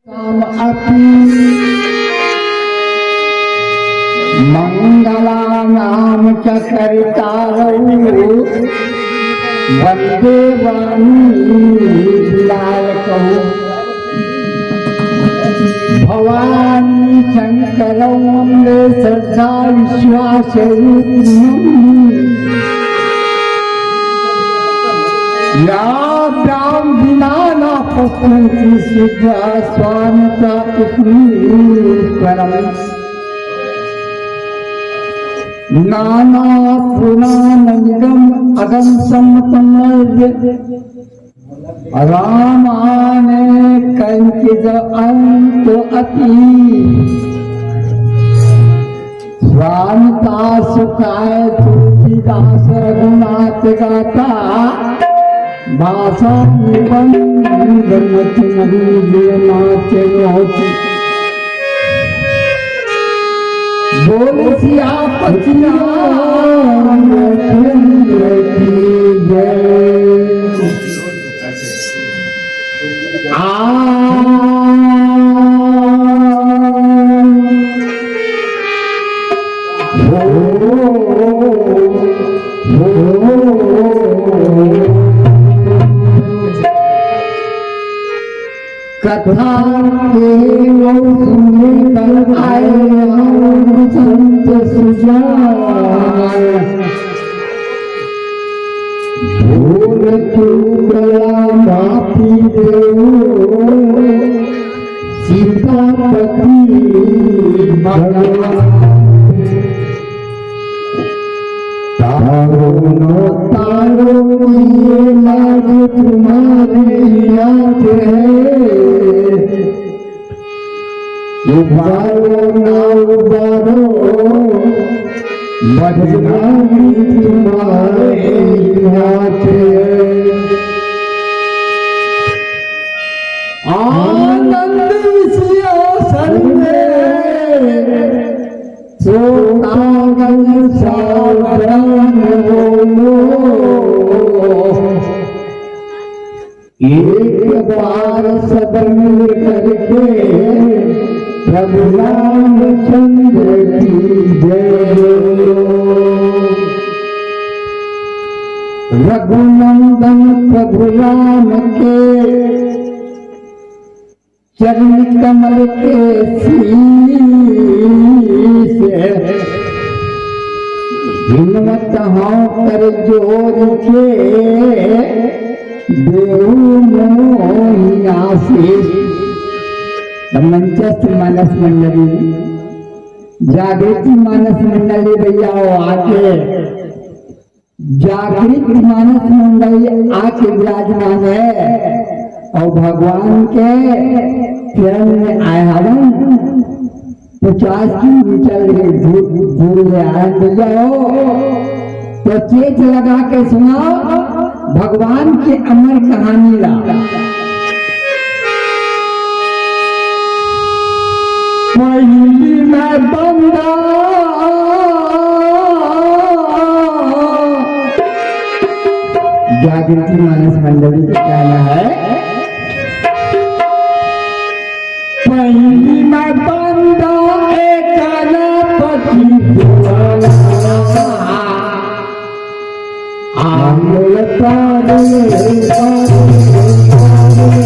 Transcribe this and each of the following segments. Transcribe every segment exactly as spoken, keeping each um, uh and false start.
अपि मंगलानां च कर्तारौ वंदे वाणी विनायकौ। भवानी शंकरौ वंदे श्रद्धा विश्वास रूपिणौ। याभ्यां विना न पश्यन्ति सिद्धा स्वामिता इति परम्। नाना पुराण निगम अगम संतमय रामाने कंचित अंत अति। स्वामिता सुखाय तुलसीदास रघुनाथ गाथा। भाषा निबंध मति नहीं ये नाच नोच। बोल सियापति रामचंद्र की जय। आ हो, हो। कथा के सुने बर आए हम संत सुजान। भूल चूक ला माफी देवो सीतापति भगवान। तारो न तारो, ये लाज तुम्हारी याद है। उबारो ना उबारो, बदनामी तुम्हारी याद है। आनंद इसी अवसर में श्रोतागण सावधान हो लो। एक बार सब मिल करके प्रभु रामचंद्र की जय बोलो। रघुनंदन प्रभु राम के चरण कमल के शीश, हिम्मत हौं कर जोर के देहु मोहि आशीष। त मंचस्थ मानस मंडली, जागृति मानस मंडली भैया हो आके जागृत मानस मंडली आके विराजमान है अउ भगवान के चरण में आए हवन। पचास किलोमीटर ले दूर, दूर ले आए भैया हो, तो चेत लगा के सुनाओ भगवान के अमर कहानी ला। पहिली मैं बंदा। जागृति मानस मंडली का कहना है, पहिली मैं बंदा एक पति दीवाना। आंगल पागल, पागल, पागल,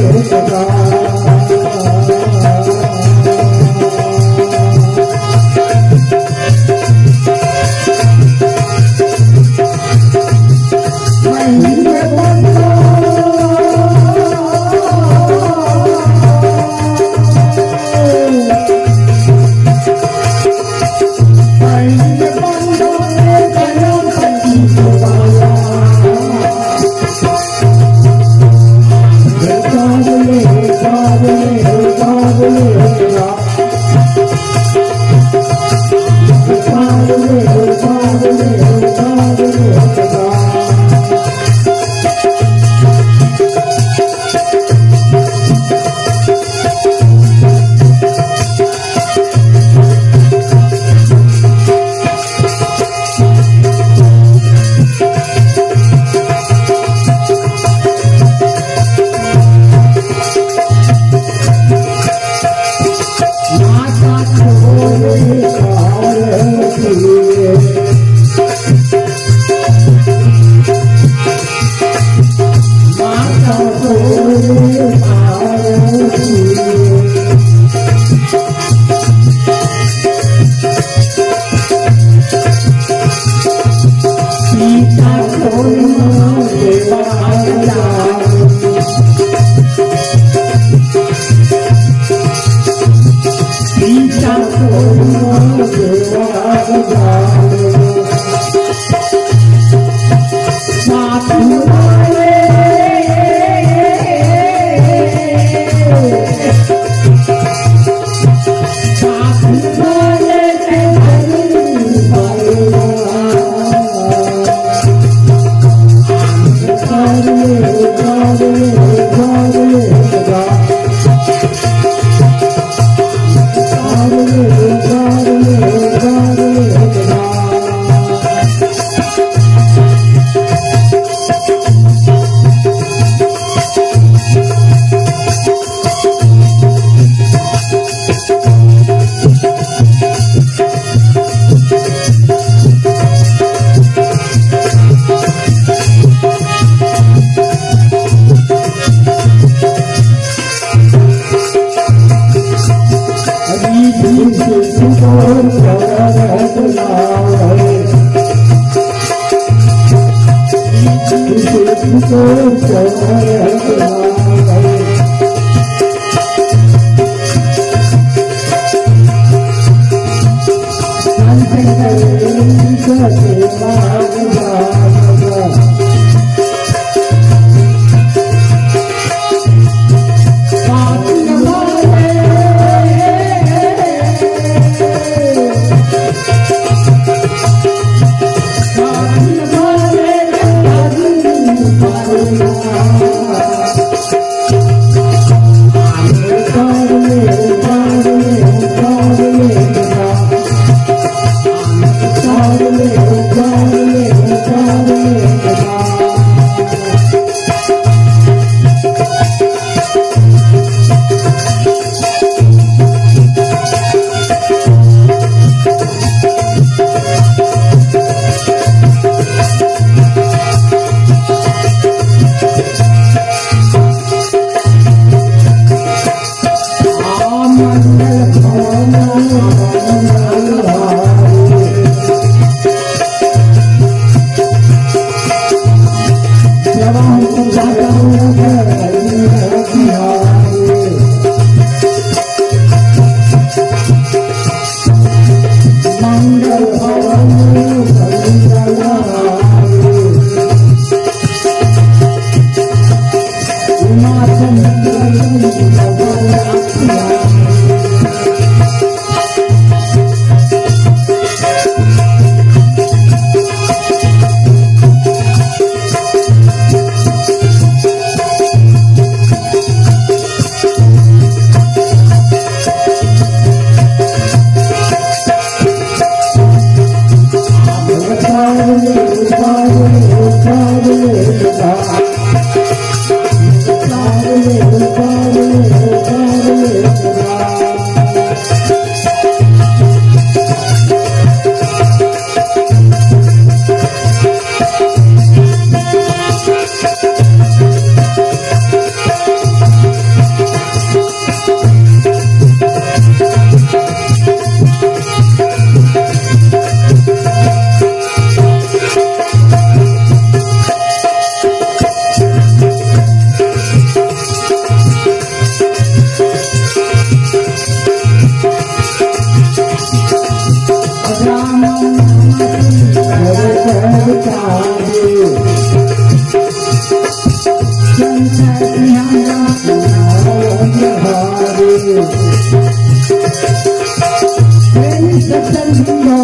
प्रेमी सज्जन सुन लो,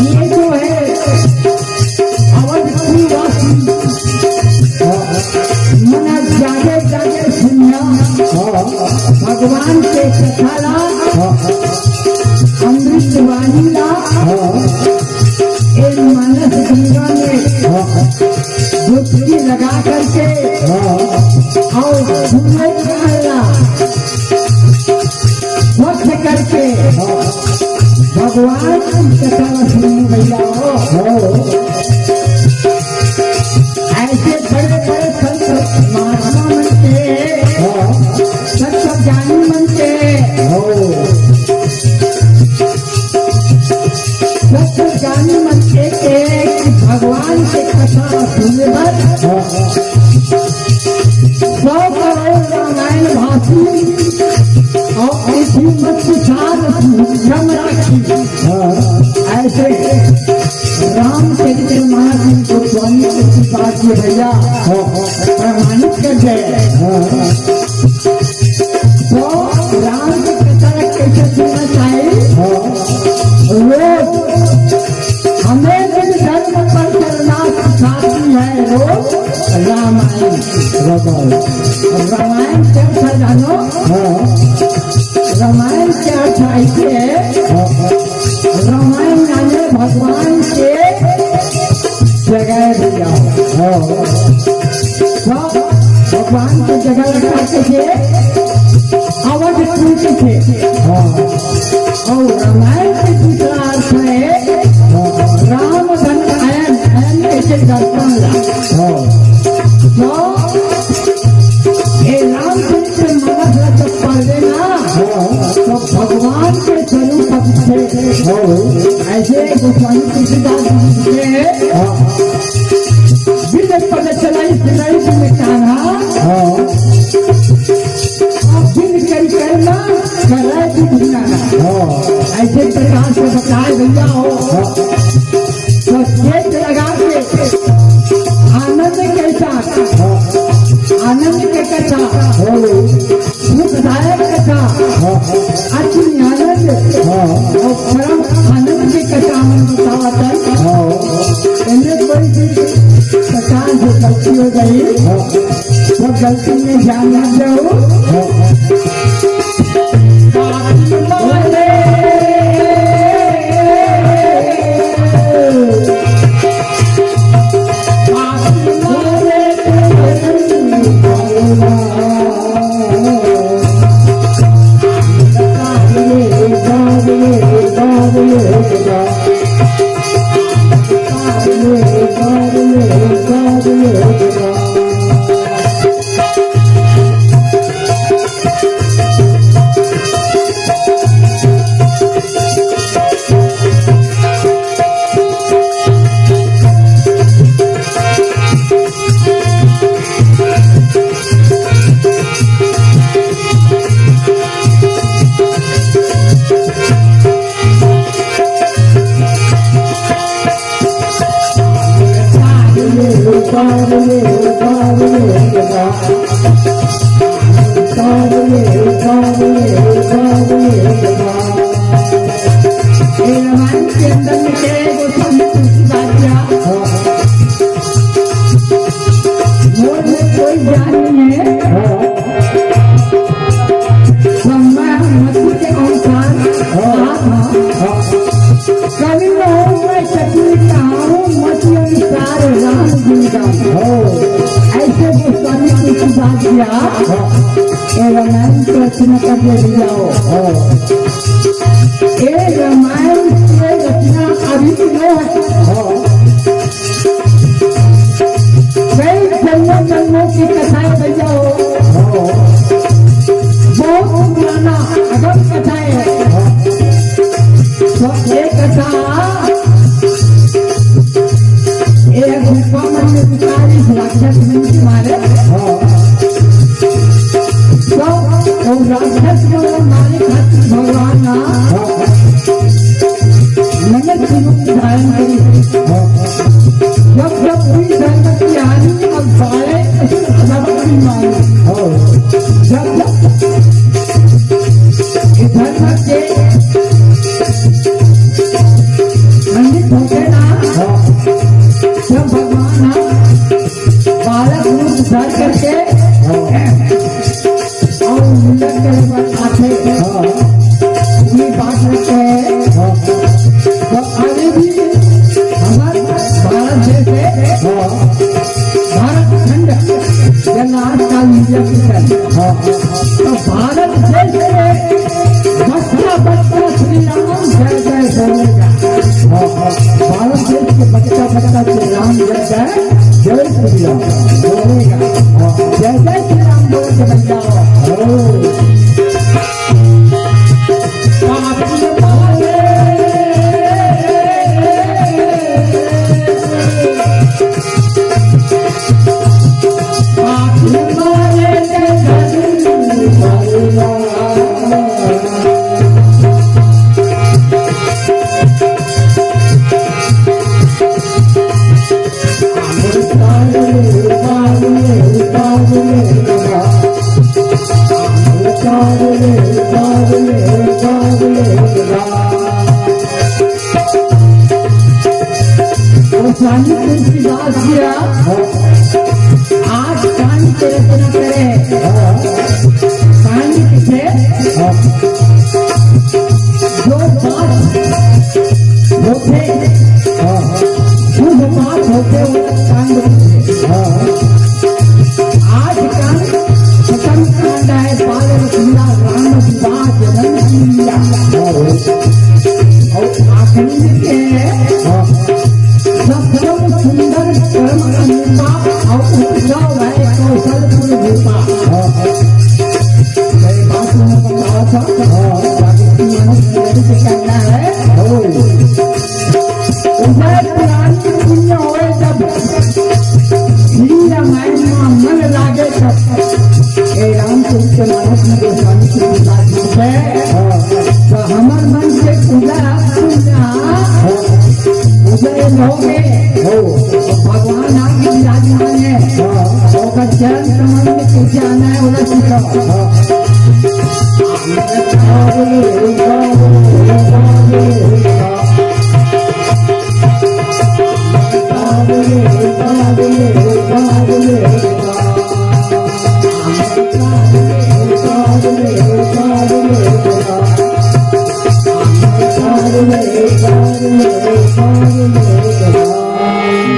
ये जो है अवधपुरी वासी, मन जागे जागे सुनिया, भगवान के कथा ला, अमृत वाणी ला, ए मानस गंगा में डुबकी लगा करके और पूरे काल ला स्वच्छ करके भगवान की कथा ला सुनने भैया हो। ऐसे बड़े बड़े संत महात्मा मन के, तत्व ज्ञानी मन के, तत्व ज्ञानी मन के, के भगवान के कथा सुने बर सौ करोड़ रामायण भाषी और ऐसी मत विचार रखी, भ्रम रखी। हाँ। ऐसे रामचरित्र मानस में गोस्वामी तुलसीदास जी भैया, हाँ, हाँ, प्रमाणित कर दे। हाँ। तो राम के कथा कैसे सुनना चाहिए? हाँ। रोज हमें जिन धर्म पर चलना सिखाती है रोज रामायण। रामायण। रामायण क्या था जानो? हाँ। रामायण क्या था इसे? हाँ, हाँ। रामायण यानी भगवान के जगह दिया। हाँ। तो भगवान के जगह रखा के अवध प्रीति थे। हाँ। और रामायण के दूसरा अर्थ है, हाँ, राम धन अयन, अयन कैसे दर्शन ला। हाँ। तो ये रामचरित्र मानस ला जब पढ़ लेना, हाँ, तो भगवान के स्वरूप अब से, हाँ, ऐसे गोस्वामी तुलसीदास जी के, हाँ, बिन पद चलाई सुनाई बिन कान्हा, हाँ। बिन करी करना, करै बिन जाना। हाँ। ऐसे प्रकार से बताए भैया हो। हाँ। तो गेट लगा के आनंद के साथ, हाँ, आनंद के कथा, हाँ। सुखदायक कथा, हाँ। अति आनंद, हाँ। और परम आनंद के कथा हम बतावत है। हाँ। इनमें कोई भी प्रकार से गलती हो गई, हाँ। वो गलती में ध्यान मत दो। ये रामायण के अंदर में क्या है, वो सब कुछ बात क्या? मोर में कोई ज्ञान नहीं है। ब्रह्मा मति के अनुसार कहा था, कवि न होवै चतुर कहाहू, मति अनुसार राम गुण गाहू। ऐसे गोस्वामी तुलसीदास जी आप ए रामायण की रचना कर दिया हो। ए रामायण की रचना अभी भी नहीं है। कई जन्मों जन्मों की कथाएं भैया हो। बहुत पुराना अगम कथाएं है। तो ये कथा, ये गुफा में चालीस राक्षस मिलके मारे। तो वो राक्षस को मारे खातिर भगवान ना मनुष्य रूप धारण करी। जब जब कोई धर्म की हानि और सारे सबक भी मानो। जब जब ये धर्म के खंडित होते ना, जब भगवान ना बालक रूप धर करके और मिलत करे बर आथे। हाँ। ये बात रखे। हाँ। तो अभी भी हमारे भारत देश है। हाँ। भारत खंड, जहाँ आजकल इंडिया की है। हाँ। तो भारत देश में बच्चा बच्चा श्री राम जय जय बोलेगा। हाँ, हाँ। भारत देश के बच्चा बच्चा श्री राम जय जय जय श्री राम बोलेगा। हाँ, जय जय श्री राम बोल के बन जाओ। ओ। और स्वामी तुलसीदास जी आठ कांड के रचना करे। कांड के जो बात होथे, शुभ बात होथे, वो कांड होथे। आज कांड, प्रथम कांड है, बाल रसलीला, राम विवाह, जनम की लीला। और आखिरी में क्या है? सबसे सुंदर, परम अनुपम और उत्सव है कौशलपुर रूपा। मैं बात में बताया था, बाकी मनुष्य से करना है। उधर पुरानी दुनिया होए जब, श्री रामायण में मन लागे तब। ए रामचरित मानस में जो स्वामी तुलसीदास जी है, तो हमर मन के पूजा, पूजा, पूजा ये लोग है। भगवान आके विराजमान है। ओकर चरण कमल में कैसे आना है, बोला सीखा।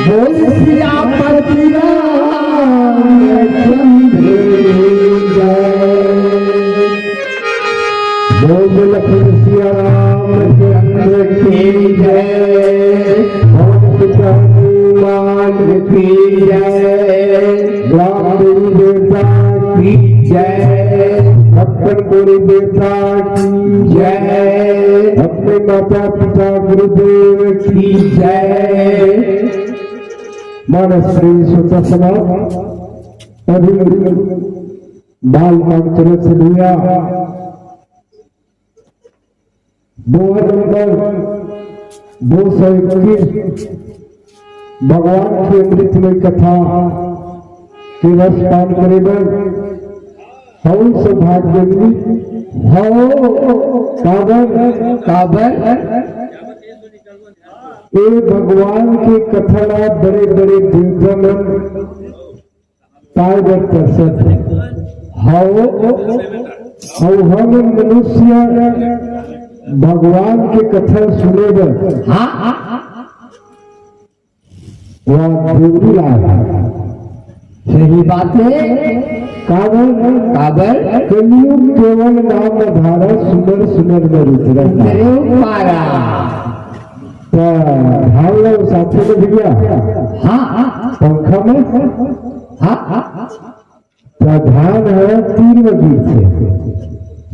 बोल सियापति रामचंद्र की जय। बोल लखन सिया रामचंद्र की जय। पवन सुत हनुमान की जय। ग्राम देवी देवता की जय। भक्तन कोरी देवता की जय। अपने माता पिता गुरुदेव की जय। मानस श्री सोचा समाज अभी बाल कांड चलत हे भैया। दोहा नंबर दो सौ इक्कीस, भगवान के अमृतमय कथा के रस पान करे बर हव सौभाग्यवती। हव काबर? काबर? ए भगवान के कथा ला बड़े बड़े देवता मन पाए बर तरसत हे। हव, अउ हम मनुष्य भगवान के कथा सुने बर हाँ, हाँ, हाँ। वह देवरी लाए। सही बात है। काबर? काबर? कलयुग केवल नाम आधारा, सुनर सुनर में रुचि रखा। अरे पारा। त धान ला ओसाथे भैया। हाँ, हाँ। पंखा में? हाँ, हाँ। त धान ह तीर में गिरथे।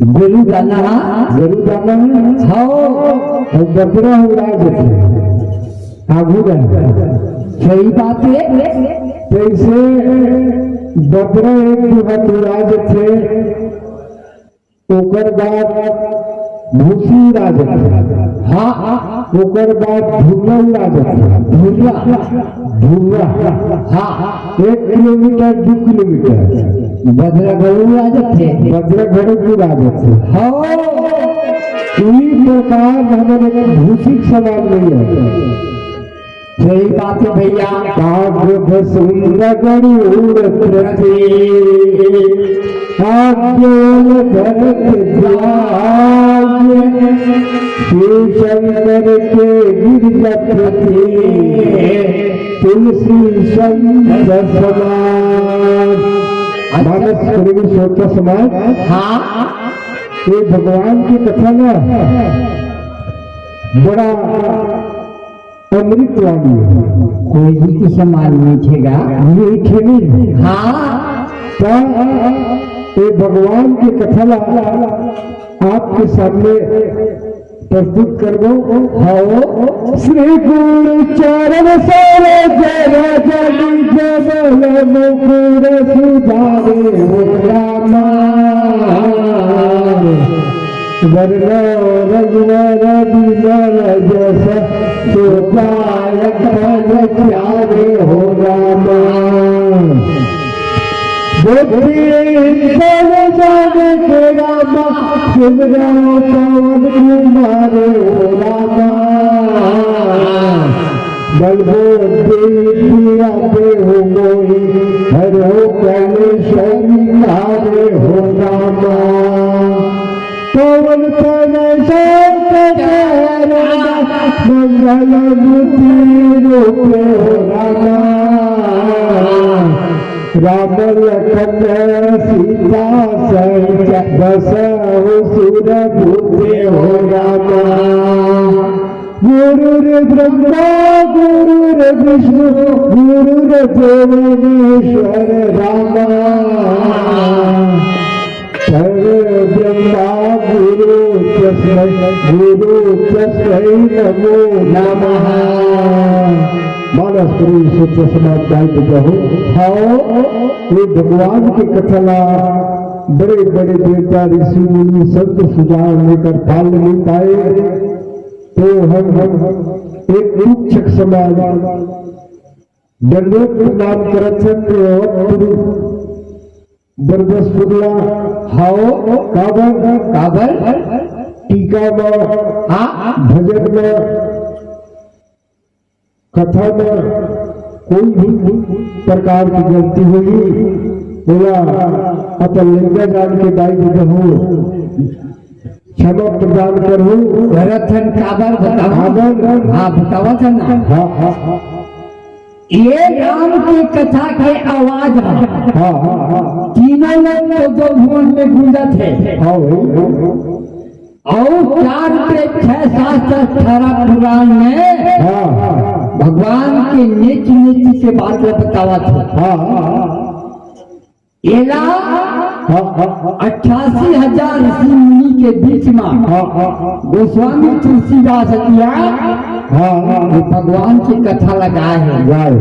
गरू दाना, हाँ। गरू दाना में? हाँ। अउ बदरा उड़ा जथे। आगू रहे। सही बात है। तइसे बदरा एक दू हाथ उड़ा जथे। ओकर बाद भूसी उड़ा जथे। हाँ, हाँ। ओकर बाद धुर्रा उड़ा जथे। धुर्रा। धुर्रा। हाँ, हाँ। एक किलोमीटर, दू किलोमीटर। बदरा घलो उड़ा जथे। बदरा घलो उड़ा जथे। हाँ। ई प्रकार हमन एक भूसी के समान नइ हे। सही बात है भैया। काग भसुंद गरुड़ प्रति, काग केवल भरत जाय, शिव शंकर के गिरजा प्रति, तुलसी संत समान। मानस प्रेमी श्रोता समाज, हाँ। ये भगवान की कथा ना बड़ा अमृत वाली है। कोई भी के समान मीठेगा। मीठे नहीं। हाँ। त ये भगवान के कथा ला आपके सामने प्रस्तुत करबो। हव। श्री गुरु चरण सरोज रज निज बल मुकुर सुधारे हो रामा। वरनौ रघुवर विमल जस सुजाय फल चारे हो रामा। बुद्धि इंद्र जान के रामा, सिमरन पवन कुमार हो रामा। बल बुद्धि विद्या देहु मोहि, हरहु कलेश विकार हो रामा। पवन तनय संकट हरना, मंगल मूर्ति रूप हो रामा। राम लखन सीता सहित, बसहु सुरभूप हो रामा। गुरुर्ब्रह्मा गुरुर्विष्णु, गुरुर्देव महेश्वर रामा। पर ब्रह्मा गुरु तस्मै, गुरु तस्मै नमो नमः। मानस पुरुष चश्मा टाइप कहो। हाओ, ये भगवान के कथा ला बड़े बड़े देवता, ऋषि, मुनि, संत सुझाव लेकर पाल नहीं पाए, तो हम, हम एक कुछ समय दंडवत प्रणाम करत हन, दरबार सुरला। हाओ, काबर, काबर? टीका म, हाँ। भजन म, कथा म कोई भी प्रकार की गलती होही, ओला अपन लइका जान के दाई ददा हो क्षमा प्रदान करहु। करत हन काबर बताओ? काबर? हाँ, बतावत हन ना। हाँ, हाँ, हाँ। ये राम की कथा के आवाज ह। हाँ, हाँ, हाँ। तीनों लोक चौदह भुवन में गूंजत हे। हाँ भाई। अउ चार पे छह शास्त्र, अठारह पुराण में हाँ। भगवान के नीच नीति के बात ल बतावत हे। हाँ। एला हाँ, हाँ, हाँ। अट्ठासी हजार ऋषि मुनि के बीच में हाँ, हाँ, हाँ। गोस्वामी तुलसीदास किया हाँ, हाँ। ये भगवान की कथा लगाए हैं। गाए।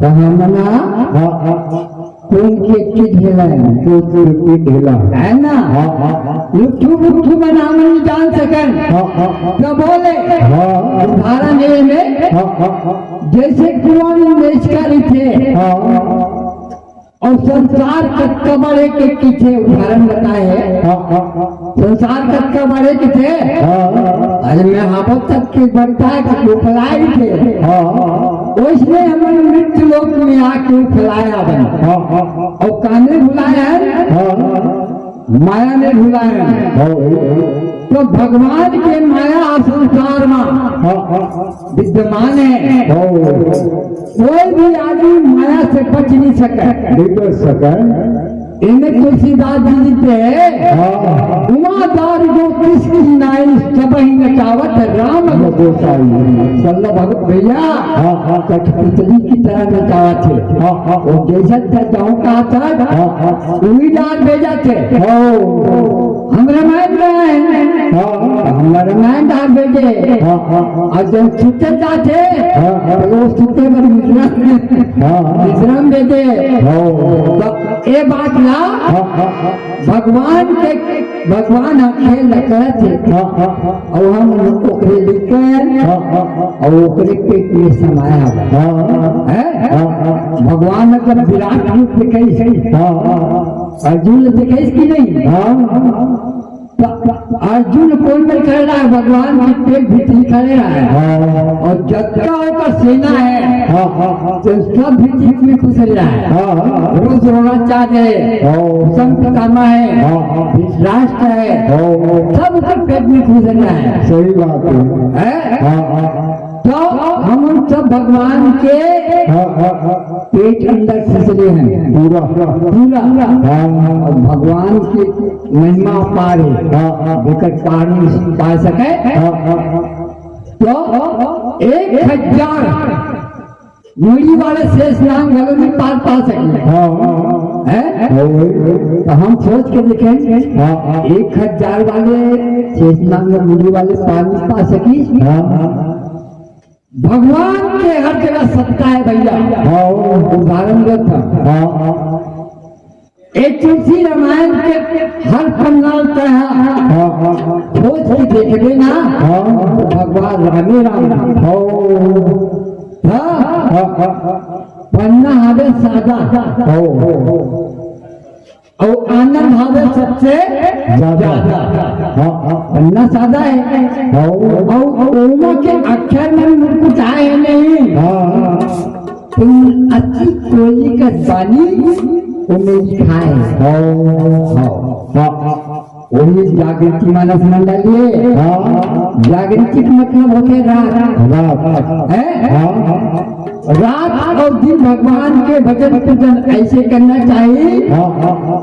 तो हमना हाँ, हाँ, हाँ। कौन के की ढेला है? कौन के की ढेला? है ना? हाँ, हाँ, हाँ। लुट्ठू लुट्ठू बना नहीं जान सकन। हाँ, हाँ, हाँ। तो बोले हाँ। उदाहरण ये में हाँ, हाँ, हाँ। जैसे कुआं में मेचका रहिथे हाँ। अउ संसार कतका बड़े के किथे उदाहरण बताए हे। हाँ, हाँ, हाँ। संसार कतका बड़े किथे। हाँ। अरे मैं हावत तक के बनता हे कि उफलाए थे। हाँ। ओइसने हमन मृत्यु लोक में आके उफलाए हवन। हाँ, हाँ, हाँ। अउ काने भुलाए हे? हाँ। माया में भुलाए हे। हाँ, भाई। तो भगवान के माया संसार में हाँ, हाँ, हाँ। विद्यमान हे। हाँ। कोई भी आदमी माया से बच नहीं सके। नहीं बच सके। इन्हें तुलसीदास जी लिखते हैं, हाँ। "उमा दार जो किसकी नाई, सबहि नचावत राम गोसाई।" सल्ला भगत भैया, हाँ, हाँ। कठपुतली की तरह नचावत हे। हाँ, हाँ। वो जैसा था जाऊं कहा था, हाँ, हाँ, हाँ। वही डाल भेजा थे। हाँ। हम रामायण में हैं। हाँ। हम रामायण डाल भेजे। हाँ, हाँ, हाँ। और जब सुते जाते, हाँ, हाँ। तो वो सुते पर विश्राम, हाँ, हाँ। विश्राम देते। हाँ। तो ये बात ना हाँ, हाँ, हाँ। भगवान के, भगवान ह खेल करत हे। हाँ, हाँ, हाँ। अउ हम ओकरे लिखे हैं, हाँ, हाँ, हाँ। अउ ओकरे पेट में समाया हवय। हाँ, हाँ। हैं? हाँ, हाँ। भगवान ह जब विराट रूप दिखाइस, हाँ, हाँ, हाँ। अर्जुन ल दिखाइस कि नहीं? हाँ। त अर्जुन कोन में खड़े रहा है? भगवान के पेट भीतरी खड़े रहा है। हाँ। अउ जतका ओकर सेना है, हाँ, हाँ, हाँ। तो सब भीतरी में घुस रहा है। हाँ, हाँ, हाँ। रोज द्रोणाचार्य है, हाँ। भीष्म पितामह है, हाँ, हाँ। धृतराष्ट्र है, हाँ। सब ओकर पेट में घुस रहा है। सही बात है। हैं? हाँ, हाँ, हाँ। तो हम उन सब भगवान के हाँ, हाँ, हाँ। पेट अंदर खींच रहे हैं। पूरा। पूरा। हाँ। और भगवान की महिमा अपार है। हाँ, हाँ। जेकर पार नहीं पा सके। हाँ, हाँ, हाँ। तो एक हजार मुड़ी वाले शेष नाग घलो नहीं पार पा सके। हाँ, हाँ। हैं? हाँ, वही। तो हम सोच के देखें, हाँ, हाँ। एक हजार वाले शेष नाग मुड़ी वाले पार नहीं पा सकी। हाँ, हाँ। भगवान के हर जगह सत्ता है भैया। हाँ। उदाहरण देता हूँ। हाँ। एक तुलसी रामायण के हर पन्ना होता है। हाँ, हाँ, हाँ। खोज के देख लेना। हाँ। तो भगवान रामे राम। हाँ। हाँ। हाँ, हाँ, हाँ। पन्ना हवे सादा। हाँ। अउ आनंद हवे सबसे ज्यादा। हाँ, हाँ। पन्ना सादा हे। हाँ। अउ ओमा के अक्षर मन मुरकुटाए हे नहीं। हाँ। तुम अति कोली का बानी ओमे लिखाए हे। हाँ, हाँ, हाँ। वही जागृति मानस मंडल हे। हाँ। जागृति के मतलब होथे रात। रात। हैं? हाँ। रात अउ दिन भगवान के भजन पूजन ऐसे करना चाहिए। हाँ, हाँ, हाँ।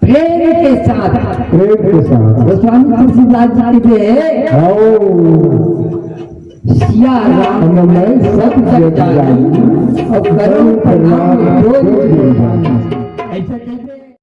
प्रेम के साथ। प्रेम के साथ। गोस्वामी तुलसीदास जी कहथे, हाँ। सिया राम मैं सब जग जानी, अउ करूँ प्रणाम जोग जग जानी। ऐसे